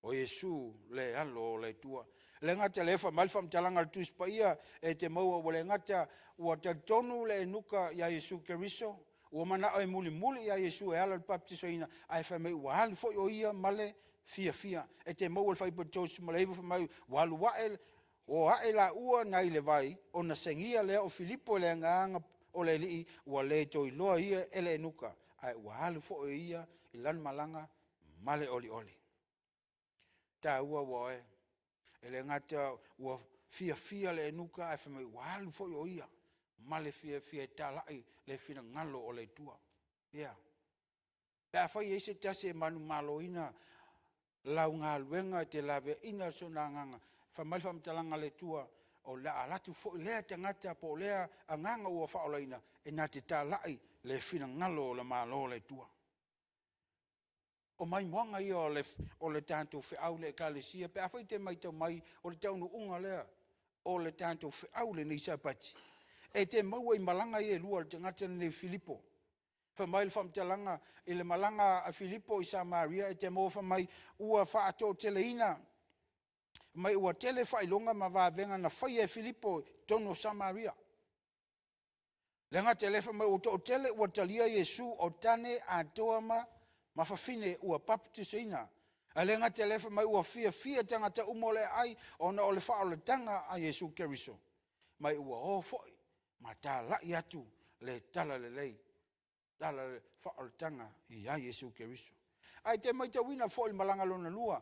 o Iesu le alo o le Atua. E le gata i lea, fai mai le faamatalaga a le Tusi Paia e te maua, ua le gata ua talitonu le eunuka ia Iesu Keriso, ua manao e mulimuli ia Iesu e ala i le papatisoina, ae fai mai ua alu foi o ia ma le fiafia. E te maua i le fuaiupu 39, fai mai ua alu ae, o ae laua nai le vai, ona segia lea o Filipo i le agaga o le Alii, ua le toe iloa ia e le eunuka, ae ua alu foi o ia i lana malaga ma le olioli. Taua ua oe, e le gata ua fiafia le eunuka, ae fai mai ua alu foi o ia ma le fiafia e talai le finagalo o le Atua. Ia, pe afai e i ai se tasi e manumaloina lau galuega e te laveaiina sona agaga, fai mai le faamatalaga a le Atua, o le a alu atu foi lea tagata po o lea agaga ua faaolaina e na te talai le finagalo o le Malo o le Atua. O maimoaga ia o le tatou feau i le Ekalesia, pe afai e te matau mai, o le taunuuga lea o le tatou feau lenei Sapati, e te maua i malaga ia e lua a le tagata lenei o Filipo. Fai mai le faamatalaga i le malaga a Filipo i Samaria, e te maua fai mai ua faatoateleina, mai ua tele faailoga ma vavega na faia e Filipo i totonu o Samaria. Le gata i lea, fai mai ua toatele ua talia Iesu o tane atoa ma fafine ua baptisaina. Ae le gata i lea, fai mai ua fiafia tagata uma o le aai ona o le faaolataga a Iesu Keriso, mai ua o foi ma talai atu le tala lelei, tala le faaolataga ia Iesu Keriso. Ae te matauina foi le malaga lona lua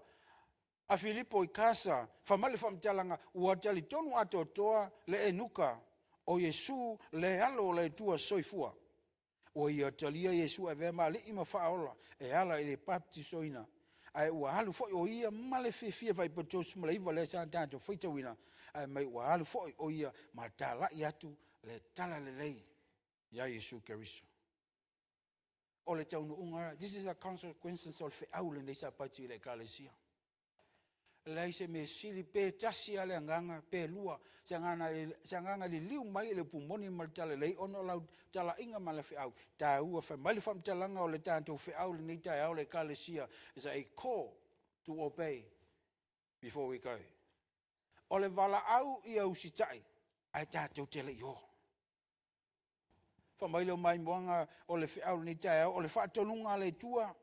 a Filipo i Kasa, fai mai le faamatalaga ua talitonu atoatoa le eunuka o Iesu le alo o le Atua soifua. Ua ia talia Iesu e avea ma Alii ma Faaola e ala i le baptisoina, ae ua alu foi o ia ma le fiafia fai po 39 lea sa tatou faitauina, ae mai ua alu foi o ia ma talai atu le tala lelei ia Iesu Keriso. O le taunuuga, this is a consequences o le feau lenei Sapati i le Ekalesia. Leai se mea sili pe tasi lava le agaga pe lua, se agaga liliu mai i le upu moni ma le talalelei ona o lau talaiga ma le feau taua. Fai mai le faamatalaga o le tatou feau lenei taeao le Ekalesia, is a call to obey before we go. O le valaau ia usitai ae tatou te le i o. Fai mai le maimoaga o le feau lenei taeao, o le faatonuga a le Atua,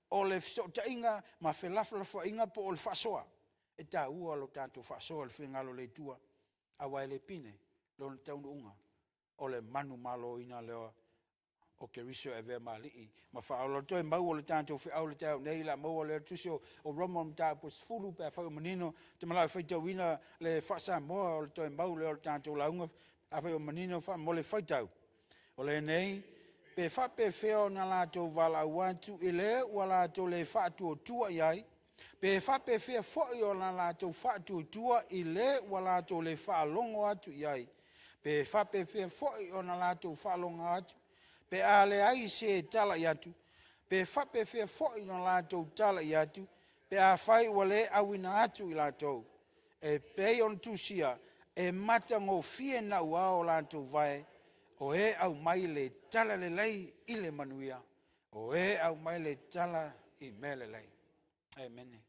o le fesootaiga ma felafolafoaiga po o le faasoa. E taua lo tatou faasoa i le finagalo o le Atua, aua e le pine lona taunuuga o le manumaloina lea o Keriso e avea ma Alii ma Faaola. O le toe mau o le tatou feau i le taeao nei, o le a maua lea i le tusi o Roma mataupu 10, pe afai o manino, te manao e faitauina le faa-Samoa o le toe mau lea o le tatou lauga, afai o manino mo le faitau. O lenei, pe faapefea ona latou valaau atu i le ua latou le faatuatua i ai, pe faapefea foi ona latou faatuatua i le ua latou le faalogo atu i ai, pe faapefea foi ona latou faalogo atu pe a leai se talai atu, pe faapefea foi ona latou talai atu pe afai ua le auina atu i latou, e pei ona tusia, e matagofie nauao o latou vae, o e aumai le talalelei i le manuia, o e aumai le tala i mea lelei. Amene.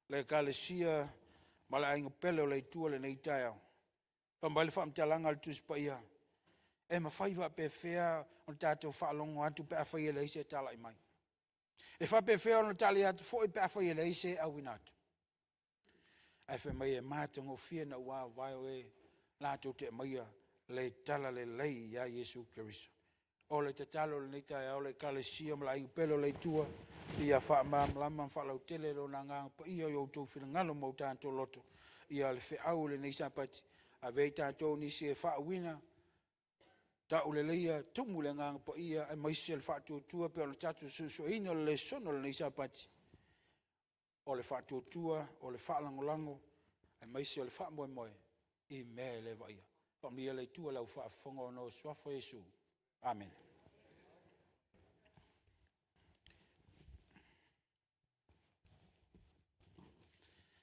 Le Ekalesia ma le aiga pele o le Atua i lenei taeao, fai mai le faamatalaga a le Tusi Paia, e mafai faapefea ona tatou faalogo atu pe afai e leai se talai mai? E faapefea ona tali atu foi pe afai e leai se auina atu? Ae fai mai e matagofie naua o vae o e latou te aumaia le talalelei ia Iesu Keriso. O le tatalo i lenei taeao le Ekalesia ma le aiga pele o le Atua, ia faamalamalama ma faalautele e Lona Agaga Paia i o outou finagalo ma o tatou loto ia le feau o lenei Sapati. Avea i tatou nisi e faauuina, tauleleia, tumu i le Agaga Paia aemaise le faatuatua pei ona tatou suesueina o le lesona o lenei Sapati, o le faatuatua, o le faalagolago aemaise o le faamoemoe i mea e le vaaia. Faamanuia le Atua i lau faafofoga ona o le suafa o Iesu. Amene.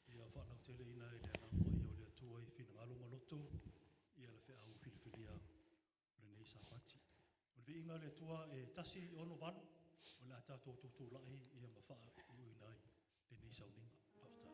Ia faalauteleina e le Agaga Paia o le Atua i finagalo ma loto ia le feau filifilia o lenei Sapati. O le viiga o le Atua e 168, o le a tatou tutulai ia ma faaiuina ai lenei sauniga. Faafetai.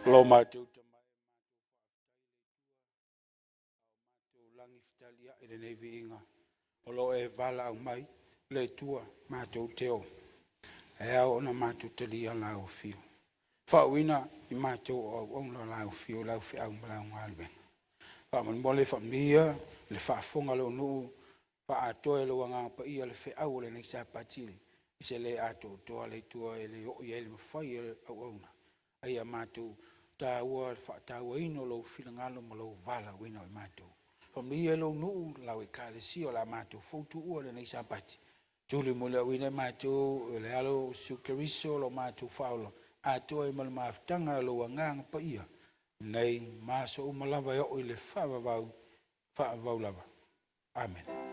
Lo matou tama e matou faafetai i le Atua, a o matou lagi fetaliai lenei viiga o lo o e valaau mai le Atua matou te o, e ao ona matou talia lau afio. Faauuina i matou o auauna lau afio, lau feau ma lau galuega. Faamolemole faamanuia le faafofoga a lou nuu, faaatoa i lou Agaga Paia le feau o lenei Sapati i se le atoatoa le Atua e le oo i ai le mafai o le auauna, a ia matou taua le faatauaina o lou finagalo ma lou valaauina o i matou. Faamanuia i lou nuu, lau Ekalesia o le a matou fautuua i lenei Sapati, tulimuliauina e matou e le Alo o Iesu Keriso lo matou Faaola, atoa ai ma le mafutaga a lou Agaga Paia nei ma aso uma lava e oo i le faavavau, faavavau lava. Amene.